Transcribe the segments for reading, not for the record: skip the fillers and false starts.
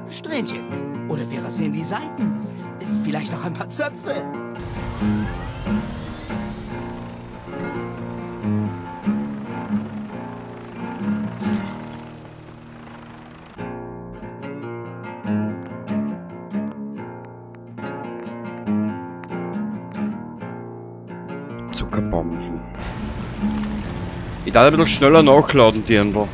Strähnchen. Oder wir rasieren die Seiten. Vielleicht auch ein paar Zöpfe. Zuckerbomben. Ich darf ein bisschen schneller nachladen, Dirndl.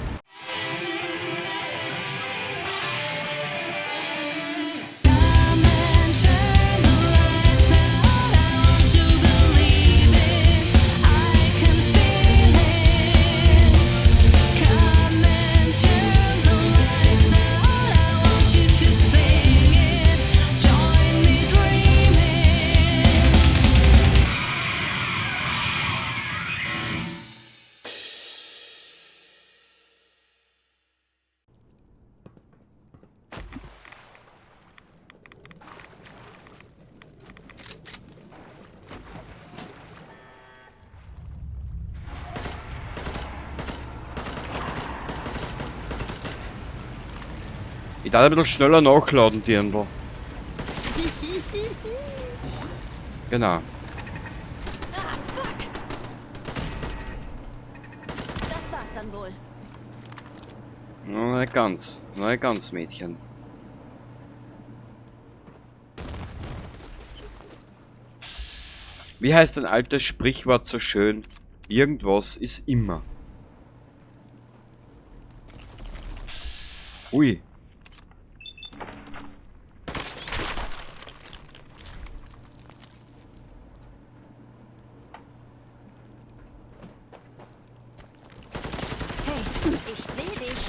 Ich darf ein bisschen schneller nachladen, Dirndl. Genau. Ah, fuck! Das war's dann wohl. No, nicht ganz. Noch nicht ganz, Mädchen. Wie heißt ein altes Sprichwort so schön? Irgendwas ist immer. Ui. Hey, ich sehe dich.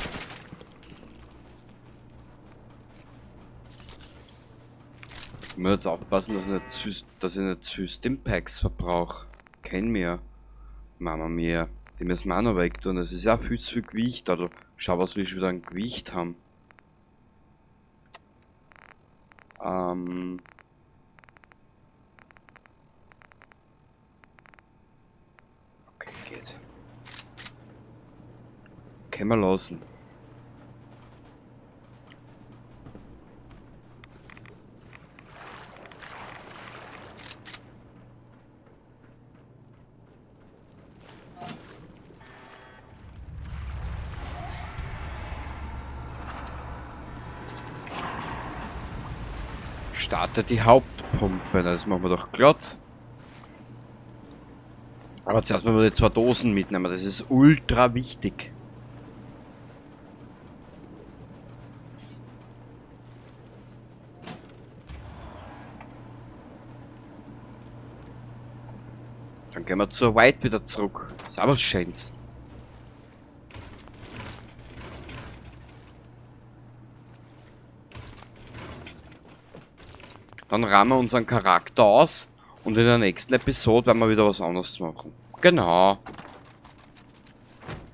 Ich muss jetzt aufpassen, dass ich nicht zu viel Stimpacks verbrauche. Kenn mir. Mama mia. Die müssen wir auch noch wegtun. Das ist ja viel zu viel Gewicht. Also, schau, was wir schon wieder an Gewicht haben. Okay, geht. Können wir lassen. Starte die Hauptpumpe, das machen wir doch glatt. Aber zuerst müssen wir die 2 Dosen mitnehmen, das ist ultra wichtig. Dann gehen wir zur White wieder zurück. Ist auch was Schönes. Dann rammen wir unseren Charakter aus und in der nächsten Episode werden wir wieder was anderes machen. Genau.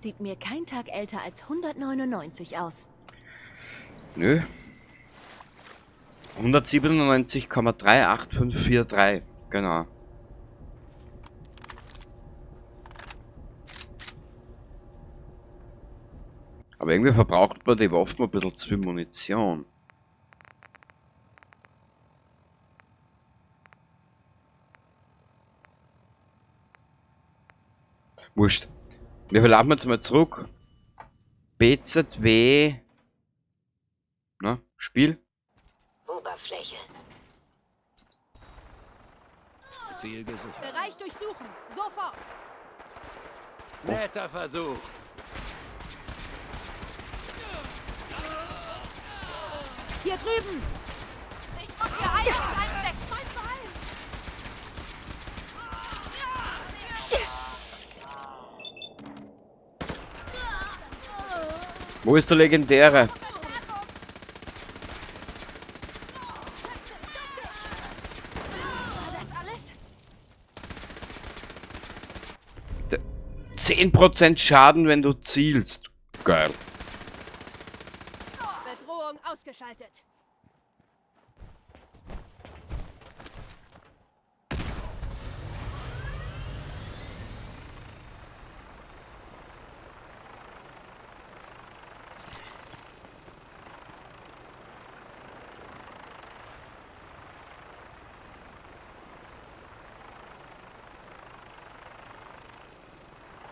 Sieht mir kein Tag älter als 199 aus. Nö. 197,38543. Genau. Aber irgendwie verbraucht man die Waffen ein bisschen zu viel Munition. Wurscht. Wir verladen jetzt mal zurück. BZW. Na, Spiel. Oberfläche. Ziel gesichert. Bereich durchsuchen. Sofort. Netter Versuch. Hier drüben. Ich muss hier einiges einstecken. Mein Bein. Wo ist der Legendäre? War das alles? 10% Schaden, wenn du zielst. Geil. Bedrohung ausgeschaltet.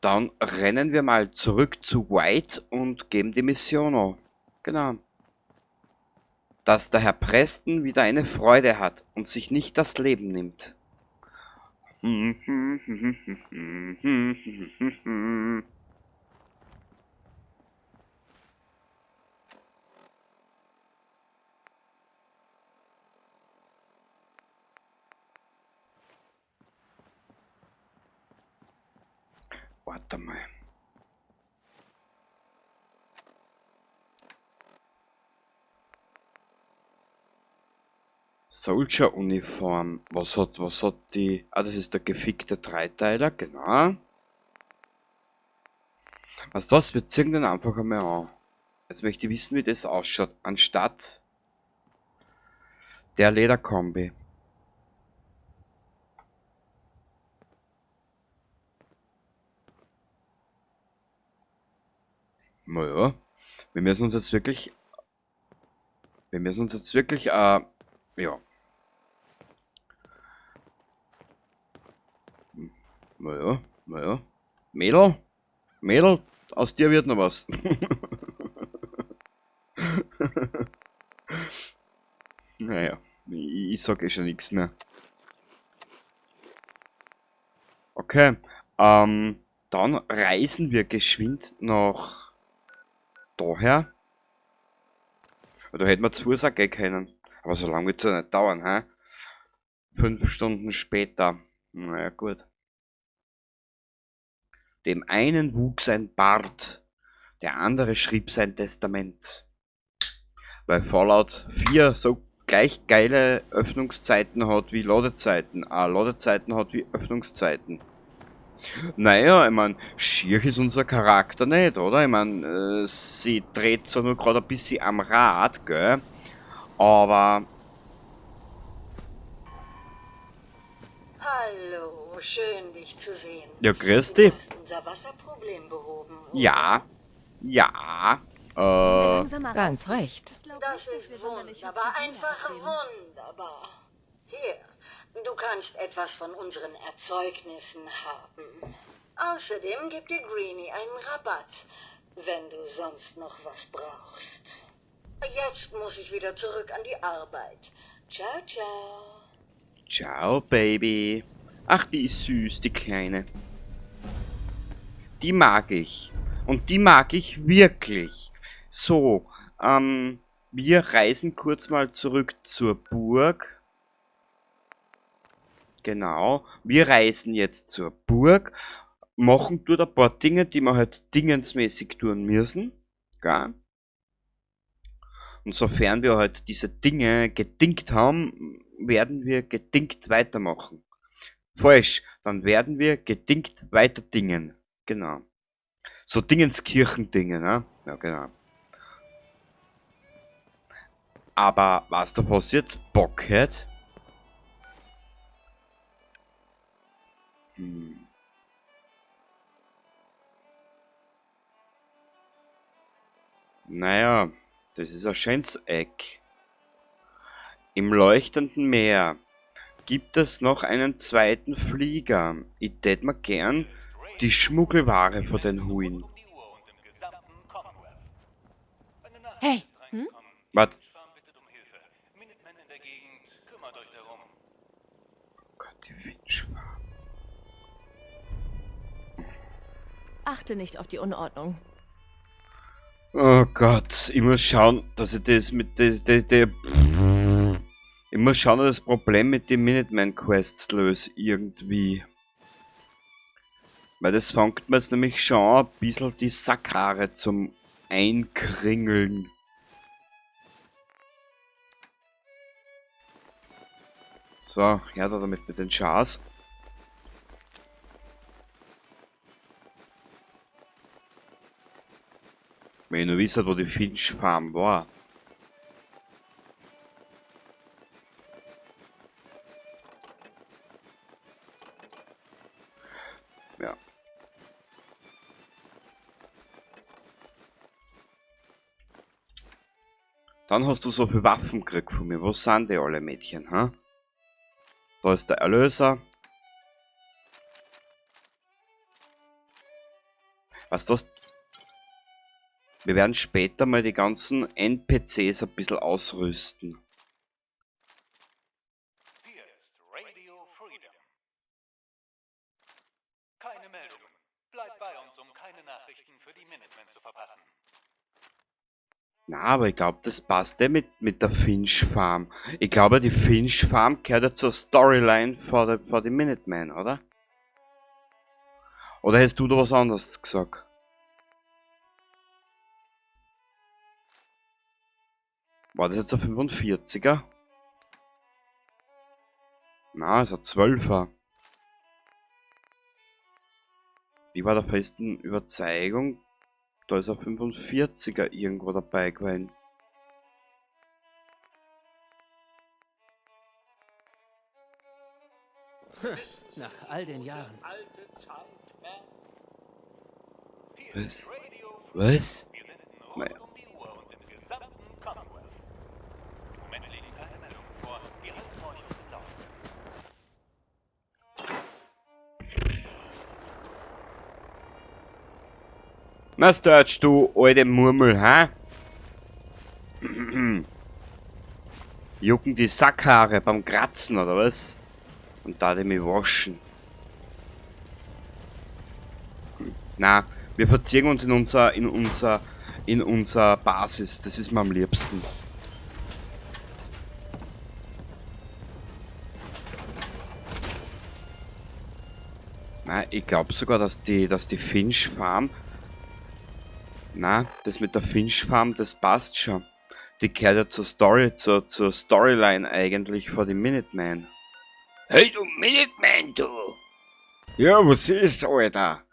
Dann rennen wir mal zurück zu White und geben die Mission an. Genau. Dass der Herr Preston wieder eine Freude hat und sich nicht das Leben nimmt. Warte mal. Soldier Uniform. Was hat die... Ah, das ist der gefickte Dreiteiler, genau. Weißt du was? Wir ziehen den einfach einmal an. Jetzt möchte ich wissen, wie das ausschaut. Anstatt der Lederkombi. Naja, wir müssen uns jetzt wirklich... Wir müssen uns jetzt wirklich, ja. Naja, naja. Mädel? Mädel, aus dir wird noch was. Naja, ich sag eh schon nichts mehr. Okay, dann reisen wir geschwind nach daher. Da hätten wir zu Fuß auch gehen können. Aber so lange wird's ja nicht dauern, hä? 5 Stunden später. Naja, gut. Dem einen wuchs ein Bart, der andere schrieb sein Testament. Weil Fallout 4 so gleich geile Öffnungszeiten hat wie Ladezeiten. Ah, Ladezeiten hat wie Öffnungszeiten. Naja, ich mein, schier ist unser Charakter nicht, oder? Ich mein, sie dreht zwar nur gerade ein bisschen am Rad, gell? Aber... Hallo, schön dich zu sehen. Ja, grüß dich. Du hast unser Wasserproblem behoben, oder? Ja, ja. Ganz recht. Das ist wunderbar, einfach wunderbar. Hier, du kannst etwas von unseren Erzeugnissen haben. Außerdem gibt dir Greenie einen Rabatt, wenn du sonst noch was brauchst. Jetzt muss ich wieder zurück an die Arbeit. Ciao, ciao. Ciao, Baby. Ach, die ist süß, die Kleine. Die mag ich. Und die mag ich wirklich. So, wir reisen kurz mal zurück zur Burg. Genau, wir reisen jetzt zur Burg, machen dort ein paar Dinge, die wir halt dingensmäßig tun müssen. Gell? Und sofern wir halt diese Dinge gedingt haben, werden wir gedingt weitermachen. Falsch, dann werden wir gedingt weiter dingen. Genau. So Dingenskirchen-Dinge, ne? Ja, genau. Aber was da passiert? Bock hat? Naja, das ist ein schönes Eck. Im leuchtenden Meer gibt es noch einen zweiten Flieger. Ich tät mir gern die Schmuggelware von den Huin. Hey, hm? Warte. Oh Gott, die Windschwarm. Achte nicht auf die Unordnung. Oh Gott, ich muss schauen, dass ich das mit der ich muss schauen, dass ich das Problem mit den Minuteman Quests löse irgendwie. Weil das fängt mir jetzt nämlich schon ein bisschen die Sackhaare zum Einkringeln. So, her da damit mit den Chars. Wenn ich nur wisse, wo die Finch Farm war. Ja. Dann hast du so viele Waffen gekriegt von mir. Wo sind die alle Mädchen, ha? Da ist der Erlöser. Weißt du was? Wir werden später mal die ganzen NPCs ein bisschen ausrüsten. Hier ist Radio Freedom. Keine Meldungen. Bleib bei uns, um keine Nachrichten für die Minutemen zu verpassen. Na, aber ich glaube, das passt eh mit der Finch Farm. Ich glaube, die Finch Farm gehört ja zur Storyline vor die Minutemen, oder? Oder hättest du da was anderes gesagt? War das jetzt ein 45er? Na, ist ein 12er. Ich war der festen Überzeugung, da ist ein 45er irgendwo dabei gewesen. Nach all den Jahren. Hier Was? ist Radio Freedom. Was? Wir senden rund Naja. um die Uhr und im gesamten Commonwealth. Im Moment liegen keine Meldungen vor. Wir halten euch auf dem Laufenden. Na, Sturge, du alte Murmel, hä? Jucken die Sackhaare beim Kratzen, oder was? Und da die mich waschen. Na, wir verziehen uns in unser Basis. Das ist mir am liebsten. Na, ich glaub sogar, dass die Finch Farm... Na, das mit der Finch Farm, das passt schon. Die gehört ja zur Storyline eigentlich vor dem Minuteman. Hey du Minuteman, du! Ja, was ist, Alter?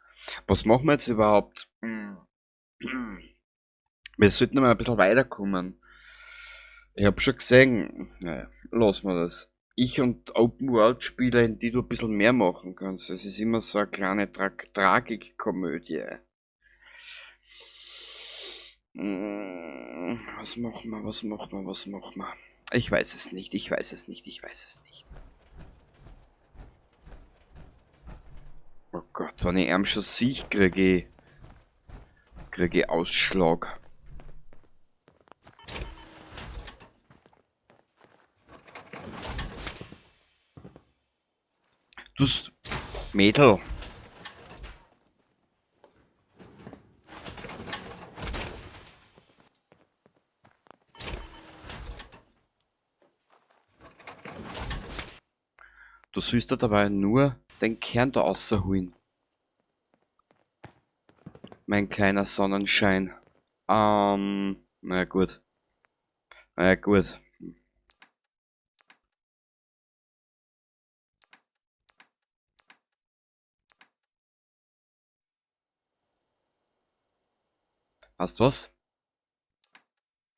Was machen wir jetzt überhaupt? Wir sollten mal ein bisschen weiterkommen. Ich hab schon gesehen, naja, lass mal das. Ich und Open-World-Spieler, in die du ein bisschen mehr machen kannst. Das ist immer so eine kleine Tragikkomödie. Was machen wir, was machen wir, was machen wir? Ich weiß es nicht, ich weiß es nicht, ich weiß es nicht. Oh Gott, wenn ich ihn schon sehe, krieg ich Ausschlag. Du Mädel. Du sollst da dabei nur den Kern da rausholen. Mein kleiner Sonnenschein. Na gut. Na gut. Weißt du was?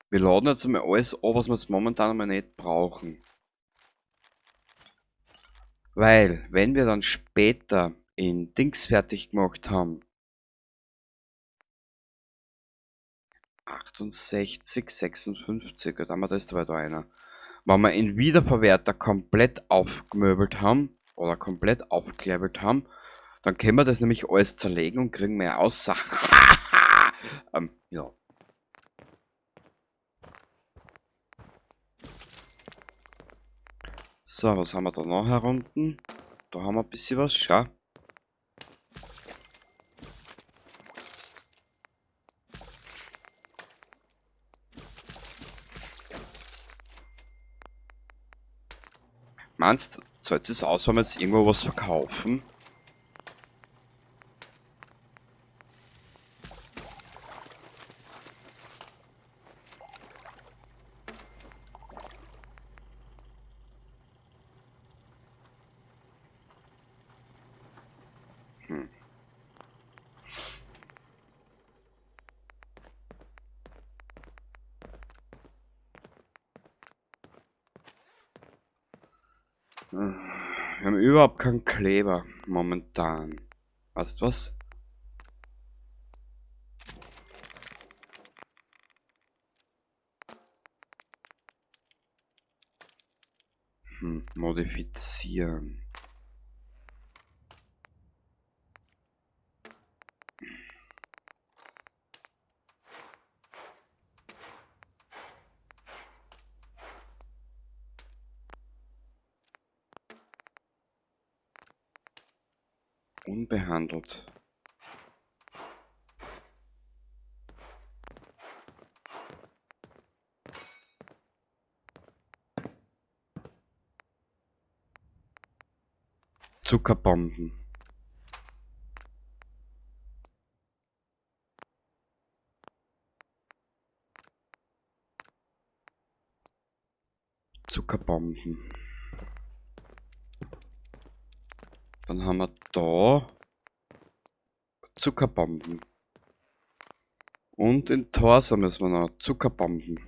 Wir laden jetzt einmal alles an, was wir jetzt momentan einmal nicht brauchen. Weil, wenn wir dann später in Dings fertig gemacht haben, 68, 56, da haben wir das dabei da einer. Wenn wir in Wiederverwerter komplett aufgemöbelt haben, oder komplett aufgelevelt haben, dann können wir das nämlich alles zerlegen und kriegen mehr außer. Ja. So, was haben wir da noch herunten? Da haben wir ein bisschen was, schau. Meinst du, zahlt es aus, wenn wir jetzt irgendwo was verkaufen? Wir haben überhaupt keinen Kleber momentan. Weißt du was? Modifizieren. Unbehandelt. Zuckerbomben. Zuckerbomben. Dann haben wir da Zuckerbomben. Und in Torsa müssen wir noch Zuckerbomben.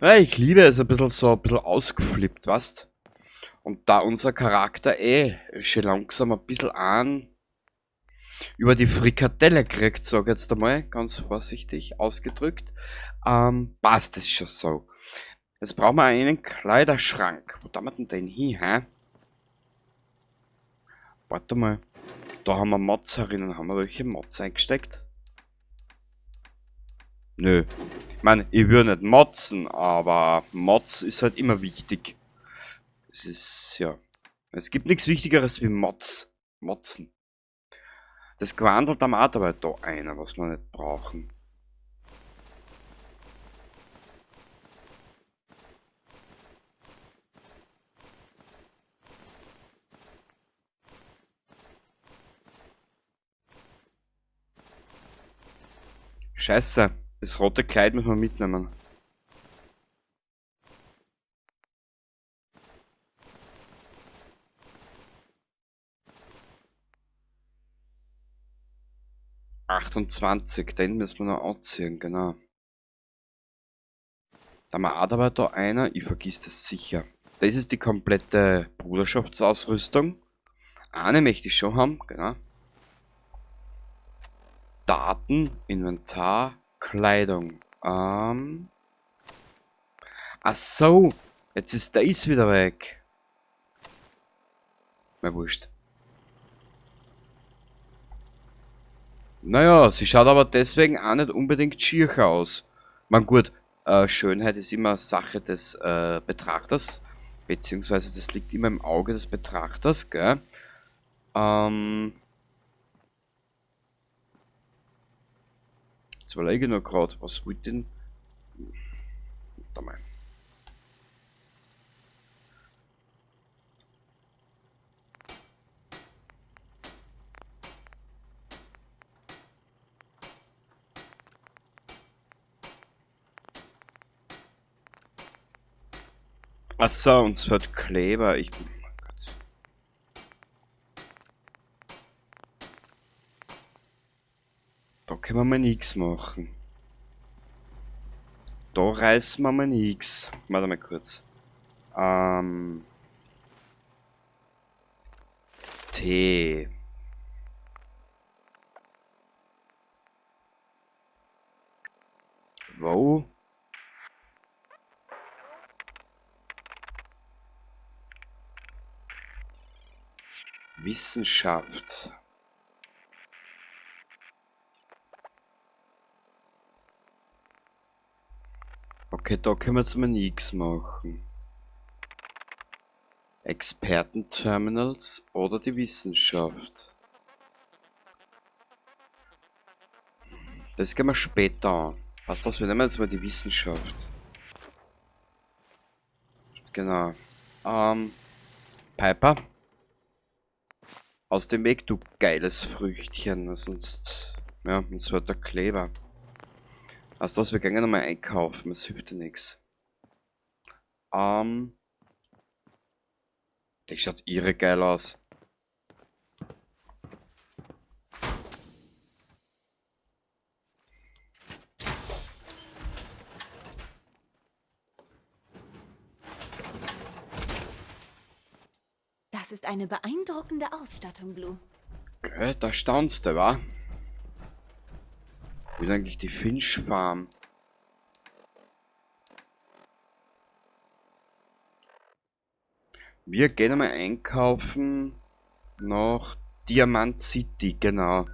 Ja, ich liebe es ein bisschen so, ein bisschen ausgeflippt, weißt? Und da unser Charakter schon langsam ein bisschen an über die Frikadelle kriegt, sag ich jetzt einmal, ganz vorsichtig ausgedrückt, passt es schon so. Jetzt brauchen wir einen Kleiderschrank. Wo tun wir denn den hin, hä? Warte mal. Da haben wir Mods herinnen. Haben wir welche Mods eingesteckt? Nö. Ich meine, ich würde nicht motzen, aber Mods ist halt immer wichtig. Es ist, ja. Es gibt nichts Wichtigeres wie Mods. Motzen. Das gewandelt am auch dabei da einer, was wir nicht brauchen. Scheiße, das rote Kleid müssen wir mitnehmen. 28, den müssen wir noch anziehen, genau. Da haben wir auch dabei da einer, ich vergiss das sicher. Das ist die komplette Bruderschaftsausrüstung. Eine möchte ich schon haben, genau. Daten, Inventar, Kleidung. Ach so, jetzt ist das wieder weg. Na wurscht. Naja, sie schaut aber deswegen auch nicht unbedingt schier aus. Man gut, Schönheit ist immer Sache des Betrachters. Beziehungsweise das liegt immer im Auge des Betrachters, gell? Jetzt überlege ich noch grad, was wollte denn... Warte mal. Achso, uns wird Kleber. Ich. Oh mein Gott. Da können wir mal nix machen. Da reißen wir mal nix. Warte mal kurz. T. Wo? Wissenschaft. Okay, da können wir jetzt mal nichts machen. Expertenterminals oder die Wissenschaft. Das gehen wir später an. Passt das, wir nehmen jetzt mal die Wissenschaft. Genau. Piper. Aus dem Weg, du geiles Früchtchen. Sonst, ja, uns wird der Kleber. Also das, wir gehen nochmal einkaufen, es hilft ja nix. Der schaut irre geil aus. Das ist eine beeindruckende Ausstattung, Blue. Gell, da staunst du, wa? Wo ist eigentlich die Finch Farm? Wir gehen einmal einkaufen nach Diamant City, genau.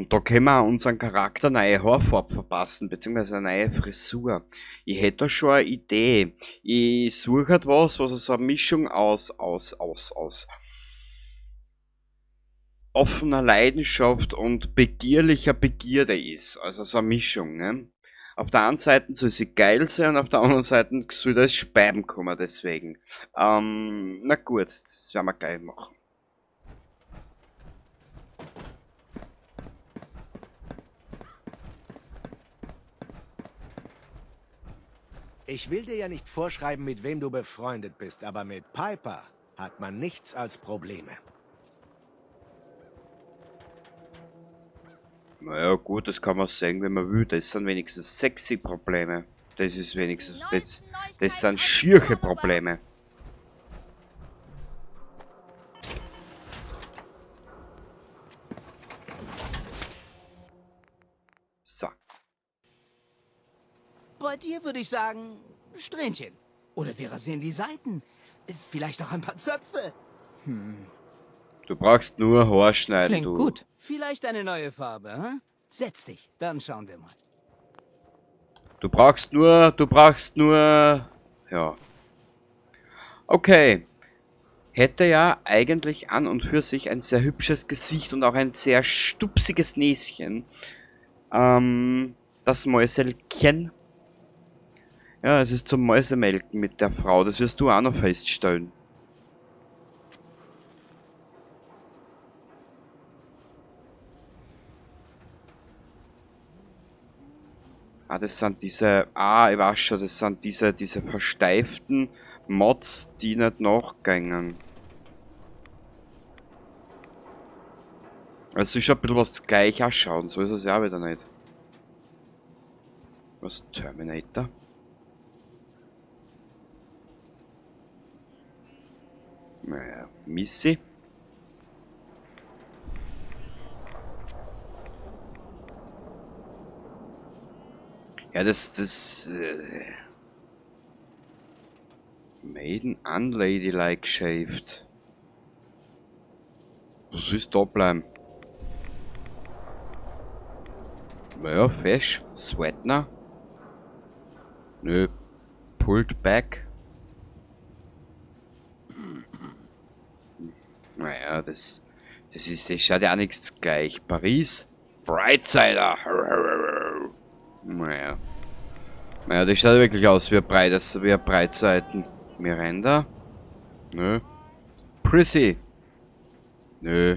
Und da können wir unseren Charakter neue Haarfarbe verpassen, beziehungsweise eine neue Frisur. Ich hätte da schon eine Idee. Ich suche halt was so eine Mischung aus offener Leidenschaft und begierlicher Begierde ist. Also so eine Mischung, ne? Auf der einen Seite soll sie geil sein und auf der anderen Seite soll das Speiben kommen, deswegen. Na gut, das werden wir gleich machen. Ich will dir ja nicht vorschreiben, mit wem du befreundet bist, aber mit Piper hat man nichts als Probleme. Naja gut, das kann man sagen, wenn man will. Das sind wenigstens sexy Probleme. Das ist wenigstens, das sind schiere Probleme. So. Bei dir würde ich sagen, Strähnchen. Oder wir rasieren die Seiten. Vielleicht auch ein paar Zöpfe. Du brauchst nur Haarschneiden, Klingt du. gut. Vielleicht eine neue Farbe, hm? Setz dich, dann schauen wir mal. Du brauchst nur... Ja. Okay. Hätte ja eigentlich an und für sich ein sehr hübsches Gesicht und auch ein sehr stupsiges Näschen. Das Mäuselchen. Ja, es ist zum Mäusemelken mit der Frau. Das wirst du auch noch feststellen. Ah, das sind diese... Ah, ich weiß schon, das sind diese versteiften Mods, die nicht nachgängen. Also ich hab ein bisschen was gleich ausschauen, so ist es ja auch wieder nicht. Was? Terminator? Naja, Missy. Ja, das Maiden unladylike shaved. Was ist da bleiben? Naja, fesch. Sweatner. Nö. Pulled back. Naja, das schaut ja auch nichts gleich. Paris. Brightsider. Naja. Naja, das schaut wirklich aus wie ein Breitseiten. Miranda? Nö. Prissy? Nö.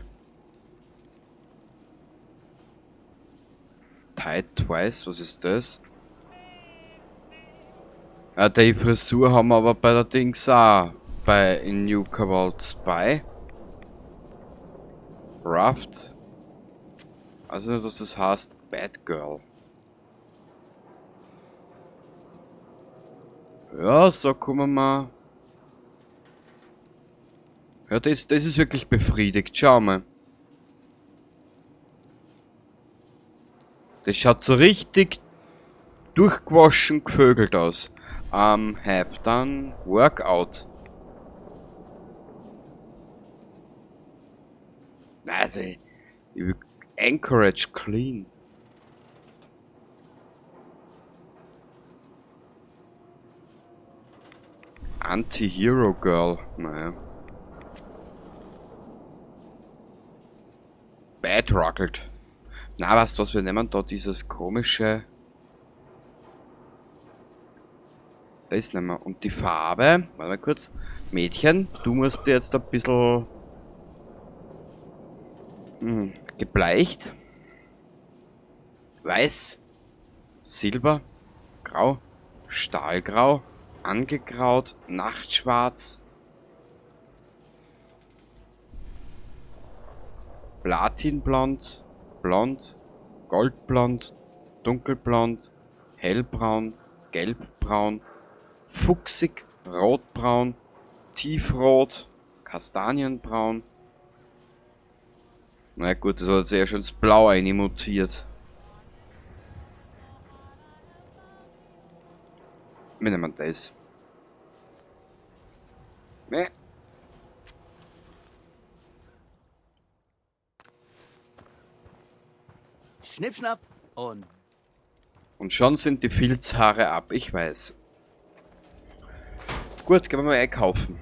Tight Twice, was ist das? Ja, die Frisur haben wir aber bei der Dings auch. Bei in New Cobalt Spy. Raft. Also nicht, was das heißt. Bad Girl. Ja, so kommen wir. Ja, das ist wirklich befriedigt. Schau mal. Das schaut so richtig durchgewaschen, gevögelt aus. Have done Workout. Also, ich will encourage clean. Anti-Hero Girl. Naja. Bad Rugged. Na, weißt du was, wir nehmen da dieses komische... Das nehmen wir. Und die Farbe, warte mal kurz. Mädchen, du musst dir jetzt ein bisschen... gebleicht. Weiß. Silber. Grau. Stahlgrau. Angegraut. Nachtschwarz. Platinblond. Blond. Goldblond. Dunkelblond. Hellbraun. Gelbbraun. Fuchsig, rotbraun, tiefrot, kastanienbraun. Na gut, das hat jetzt eher schon ins Blau einmutiert. Wir nehmen das. Ne. Schnipp, schnapp und... Und schon sind die Filzhaare ab, ich weiß. Gut, gehen wir mal einkaufen.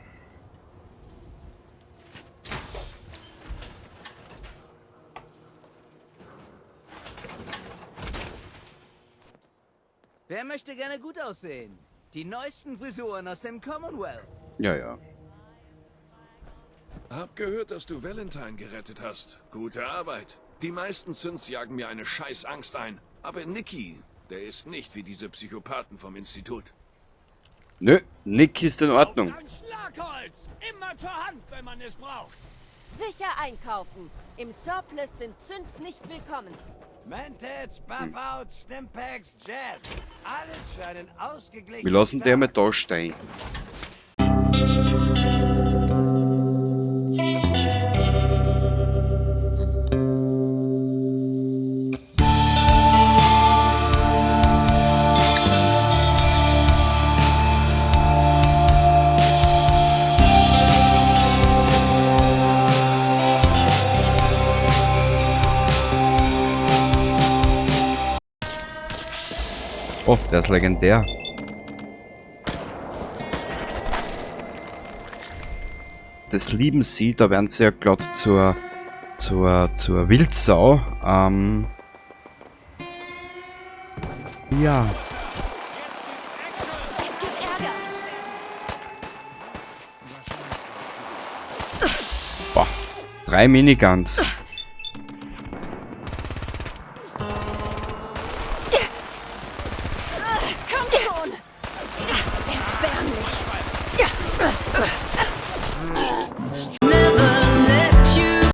Wer möchte gerne gut aussehen? Die neuesten Frisuren aus dem Commonwealth. Ja, ja. Hab gehört, dass du Valentine gerettet hast. Gute Arbeit. Die meisten Synths jagen mir eine scheiß Angst ein. Aber Nicky, der ist nicht wie diese Psychopathen vom Institut. Nö, Nick ist in Ordnung. Ein Schlagholz! Immer zur Hand, wenn man es braucht. Sicher einkaufen. Im Surplus sind Zünds nicht willkommen. Mentats, Buffouts, Stimpacks, Jet. Alles für einen ausgeglichenen Wir lassen den mal da stehen. Oh, der ist legendär. Das lieben sie, da werden sie ja glatt zur Wildsau. Ja. Es gibt Ärger. Boah, 3 Miniguns. Komm schon! Erbärmlich!